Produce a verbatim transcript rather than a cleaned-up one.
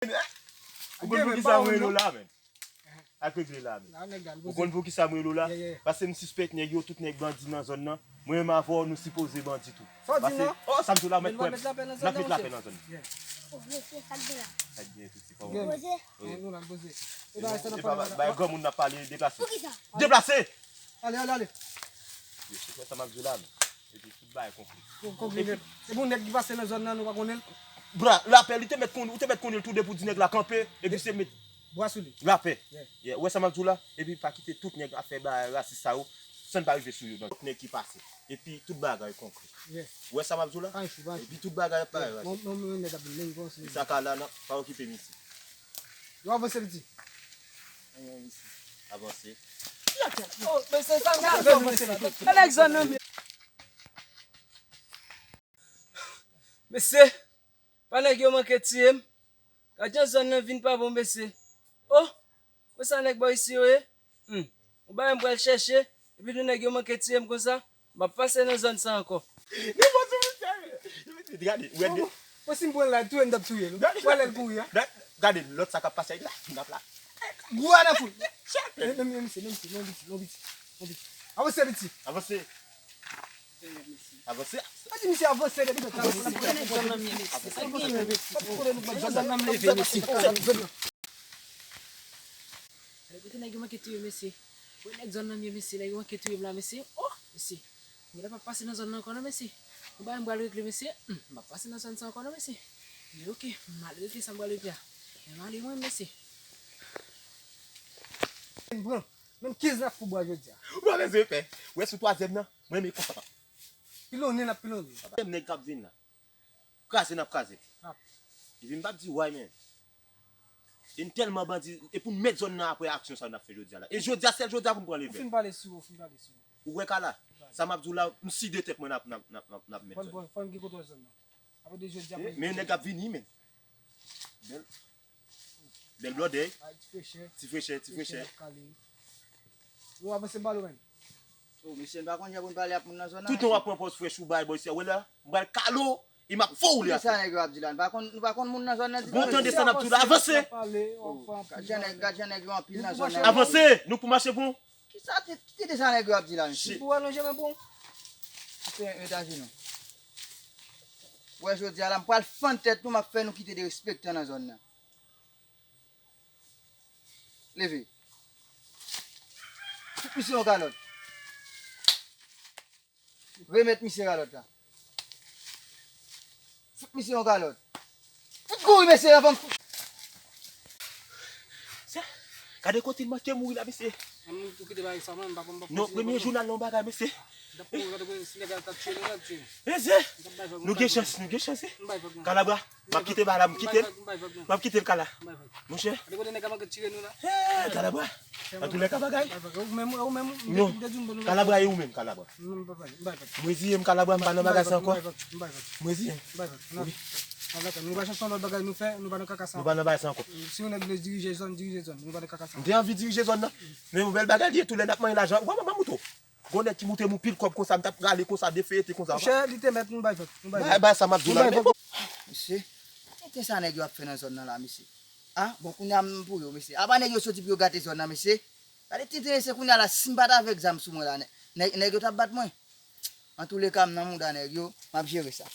Ou konn poukisa mwen rele w la, men? Ak regle la, men. Ou konn poukisa mwen rele w la? Paske m sispèk nèg yo, tout nèg bandi nan zòn nan. Mwen menm avè w, nou sipoze bandi tou. Sa w di non? Oh, sa m di w la, mèt kwè m. N ap met lapè nan zòn nan. Sa k gen, tout se pa w. Poze. Wi. Nou la poze. E pa bay granmoun n ap pale, deplase. Deplase! Ale, ale, ale. Mesye, sa m ap di w la, men. Epi tout bagay konkli. Konkli nèt. Se pou nèg ki pase nan zòn nan, nou pa konnen l. Bra, lapè, li te mèt konnen, ou te mèt konnen l tou depi w di nèg la kanpe, epi se met bra sou li. Lapè. Yeah. Yeah, ou wè sa m ap di w la? Epi pa kite tout nèg ap fè bagay rasis sa yo, san n pa rive sou yo, non. Tout nèg ki pase. Epi tout bagay konkli. Yeah. Ou wè sa m ap di w la? Pa enchi, pa enchi. Epi tout bagay ap parèt. Mwen, mwen, mwen, nèg ap vin, men, bon, se sa ka la, non, pa okipe misye. Yo avanse piti. Avanse. Oh, mesye, sa m ka fè, mesye. Mesye, pa nèg yo manke tiye m. Gad jan zòn nan vin pa bon, mesye. Oh, konsa nèg bò isi yo ye? Hmm. Yon bagay m pral chèche, epi tou nèg yo manke tiye m konsa. M ap pase nan zòn sa ankò. Li bon sou misye, wi. Gade, ou wè de. Bon, si m pran l la, touye m t ap touye l. Gade, wè lè l kouri a. Gade, lòt sa k ap pase la, n ap la. Gwo a nan foul. Men, men, men, misye, men, misye, men, piti, men, piti, men, piti. Avanse, piti. Avanse. Avanse. Pa di misye avanse depi tout talè. Zòn nan m ye, mesye. Sa gen, mesye. Zòn nan m leve, mesye. Kote nèg yo manke touye, mesye. Wè nèg zòn nan m ye, mesye. Nèg yo manke touye m la, mesye. Oh, mesye. Mwen la pa pase nan zòn nan ankò non, mesye. Yon bagay m pral regle, mesye. Hmm, m pa pase nan zòn sa ankò non, mesye. Men oke, m al regle sa m pral regle a. Men m ale mwen, mesye. M pran. Menm kenz n ap fout bwa jodi a. Ou pa bezwen pè. Ou wè sou twazyèm nan, mwen menm konsa. Pilonnen n ap pilonnen. Twazyèm nèg k ap vin la. Kraze n ap kraze. Epi m p ap di way, men. E n tèlman bandi, e pou n mèt zòn nan apre aksyon sa yo n ap fè jodi a la. E jodi a, sèl jodi a pou n pran leve. Ou fin pale sou, ou fin pale sou. Ou wè ka la? Sa m ap di w la, m si de tèt mwen n ap, n ap, n ap, n ap, n ap mèt zòn. Fò n, fò n gen kontwòl zòn nan. Apre de jodi a, men nèg ap vini, men. Bèl, bèl blòdèy. Ti frechè. Ti frechè, ti frechè. Yo avanse m pale w menm. Oh, mesye, n pa konn jan pou n pale ak moun nan zòn nan. Toutan w ap pran pòz frèch ou bay bò isi a. Wè la, m pral kale w, e m ap fè w li atè. Kisa nèg yo ap di la? Nou pa konn, nou pa konn moun nan zòn nan ditou. Bon, tande sa n ap di w la, avanse! Oh, gad jan nèg, gad jan nèg yo anpil nan zòn nan. Avanse! Nou pou mache bon. Kisa, kite sa nèg yo ap di la, mesye? Pou alonje men bon. Kite Etazini. Wè, jodi a la, m pral fann tèt nou, m ap fè nou kite derespektan nan zòn nan. Leve. Fout misye yon kalòt. Remèt misye kalòt la. Fout misye yon kalòt. Fout kouri mesye anvan m fout. Gade kote l manke mouri la, mesye. Mwen menm tou kite bagay sa, mwen, m pa konn, m pa konn. Non, premye jou n al nan yon bagay, mesye. M t ap kouri, gade kote si nèg la t ap tiye nou, l ap tiye nou. Mesye, nou gen chans, nou gen chans, wi. M bay vag, mwen. Kalabwa, m ap kite bagay la, m kite l. M bay vag, mwen. M ap kite l, kala. M bay vag. Monchè. Gade kote nèg la manke tire nou la. Eh, kalabwa. Antouka bagay. M bay vag. Ou menm, ou menm, m te, m te di m bon nou. Kalabwa, e ou menm, kalabwa? Non, m pa pale, m bay vag. M reziye m, kalabwa, m pa nan bagay sa ankò. M bay vag, m bay vag. M reziye m. M bay vag. Wi. N ap tann. Nou pral chèche yon lòt bagay nou fè, nou pa nan kaka sa ankò. Nou pa nan bagay sa ankò. Si yon nèg vle dirije zòn, dirije zòn. Nou pa nan kaka sa ankò. M te anvi dirije zòn nan. Men yon bèl bagay li ye, tou lè n ap manyen lajan. Ou pa, pa, pa moute. Gon nèg ki moute m yon pil kòb konsa, m t ap rale konsa, defeyete konsa. Monchè, li te mèt, nou bay vag, nou bay vag. Bay, bay sa m ap di w la. Mesye, tenten sa nèg yo ap fè nan zòn nan la, mesye. A, bon, kounye a m pou yo, mesye. Apa nèg yo soti pou yo gate zòn nan, mesye. Gade tenten, mesye, kounye a la, si m pa t avèk zam sou mwen la, nè-, nèg, nèg yo t ap bat mwen. Antouleka, m nan mouda nèg yo, m ap jere sa.